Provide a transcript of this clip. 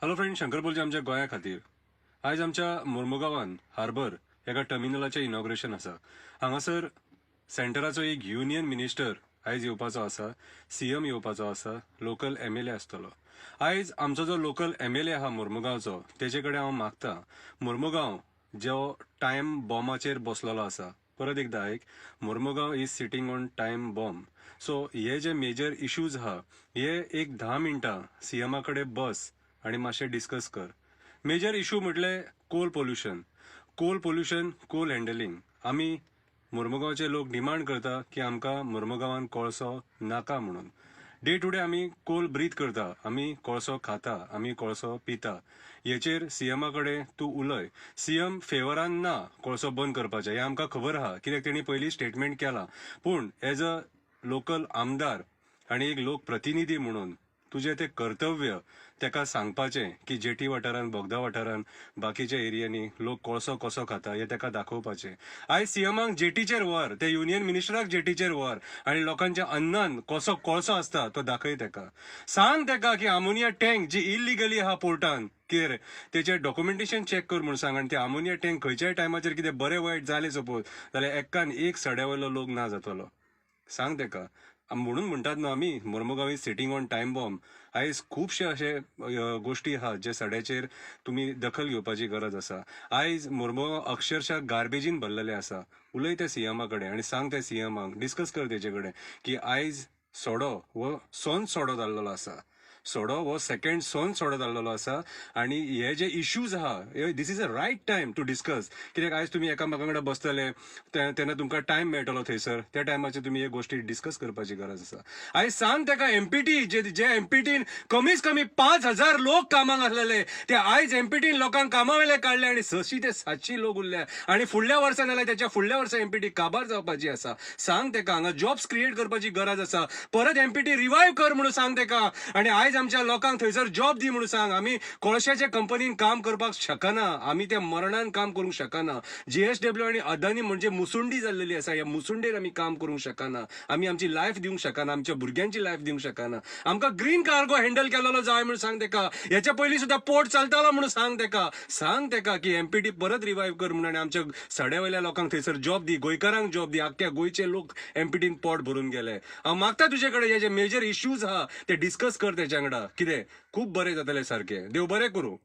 Hello friend, Shankar बोलचे आमच्या गोंया खातीर. आयज आमच्या मुर्मुगांवान हार्बर एका टर्मिनलाचें इनॉग्रेशन आसा. हांगासर सेंटराचो एक युनियन मिनिस्टर आयज येवपाचो आसा, सीएम येवपाचो आसा, लोकल एमएलए आसतलो. आयज आमचो जो लोकल एमएलए आहा मुर्मुगांवचो, तेजे कडेन हांव मागता, मुर्मुगांव जो टायम बॉमाचेर बसलेलो आसा, परत एकदां आयक, Mormugao is sitting on time bomb. So हे जे मेजर इश्यूज आहा हे एक 10 मिनटां सीएमा कडेन बस आनी मातशें डिस्कस कर. मेजर इशू म्हटले coal pollution, coal pollution, coal handling. आमी मुर्मुगांवचे लोक डिमांड करता की आमकां मुर्मुगांवान कोळसो नाका म्हणून. डे टू डे आमी कोल ब्रीथ करता, आमी कोळसो खाता, आमी कोळसो पिता. हेचेर सीएमा कडेन तूं उलय. सीएम फेवरान ना कोळसो बंद करपाचें, हें आमकां खबर आहा, कित्याक तेणी पयलीं स्टेटमेंट केलां. पूण एज अ लोकल आमदार आनी एक लोकप्रतिनिधी म्हणून तुजें तें कर्तव्य तेका सांगपाचें की जेटी वाठारान, बोगदा वाठारान, बाकीच्या एरियांनी लोक कोळसो कसो खाता हें तेका दाखोवपाचें. आयज सीएमाक जेटीचेर व्हर, ते युनियन मिनिस्टराक जेटीचेर व्हर आनी लोकांच्या अन्नान कसो कोळसो आसता तो दाखय तेका. सांग तेका की आमोनिया टँक जी इलिगली आहा पोर्टान, कितें रे तेचें डॉक्युमेंटेशन चॅक कर म्हूण सांग. आनी ते आमोनिया टँक खंयच्याय टायमाचेर कितें बरें वायट जालें सपोज जाल्यार एक्कान एक सड्या वयलो लोक ना जातलो. सांग तेका. म्हणून म्हणटात न्हू आमी Mormugao is sitting on time bomb. आयज खुबशे अशे गोश्टी आहात जे सड्याचेर तुमी दखल घेवपाची गरज आसा. आयज मुर्मुगांव अक्षरशः गार्बेजीन भरलेलें आसा. उलय त्या सीएमा कडेन आनी सांग त्या सीएमाक, डिस्कस कर तेजे कडेन की आयज सडो हो सोन सडो जाल्लेलो आसा, सडो हो सेकंड सोन सडो जाल्लेलो आसा. आनी हे जे इश्यूज आहा, this is a right time to discuss. कित्याक आयज तुमी एकामेका वांगडा बसतले तेन्ना तुमकां टायम मेळटलो थंयसर, त्या टायमाचेर तुमी हे गोश्टी डिस्कस करपाची गरज आसा. आयज सांग तेका एमपीटी, जे एमपीटीन कमीच कमी 5000 लोक कामाक आसलेले, ते आयज एमपीटीन लोकांक कामा वयले काडले आनी 600 ते 700 लोक उरले. आनी फुडल्या वर्सा नाल्यार तेच्या फुडल्या वर्सा एमपीटी काबार जावपाची आसा. सांग तेका हांगा जॉब्स क्रिएट करपाची गरज आसा, परत एमपीटी रिवायव कर म्हणून सांग तेका. आनी आयज आमच्या लोकांक थंयसर जॉब दी म्हणून सांग. आमी कोळशाच्या कंपनीन काम करपाक शकना, आमी त्या मरणान काम करूंक शकना. जीएसडब्ल्यू आनी अदानी म्हणजे मुसुंडी जाल्लेली आसा, ह्या मुसुंडेर आमी काम करूंक शकना, आमी आमची लायफ दिवंक शकना, आमच्या भुरग्यांची लायफ दिवंक शकना. आमकां ग्रीन कार्गो हँडल केलेलो जाय म्हणून सांग तेका. हेच्या पयलीं सुद्दां पोर्ट चलतालो म्हणून सांग तेका. सांग तेका की एमपीटी परत रिवायव कर म्हणून आनी आमच्या सड्या वयल्या लोकांक थंयसर जॉब दी, गोंयकारांक जॉब दी. आख्ख्या गोंयचे लोक एमपीटीन पोट भरून गेले. हांव मागता तुजे कडेन हे जे मेजर इश्यूज आहा ते डिस्कस कर तेच्या वांगडा, कितें खूब बरें जातलें सारकें. देव बरें करूं.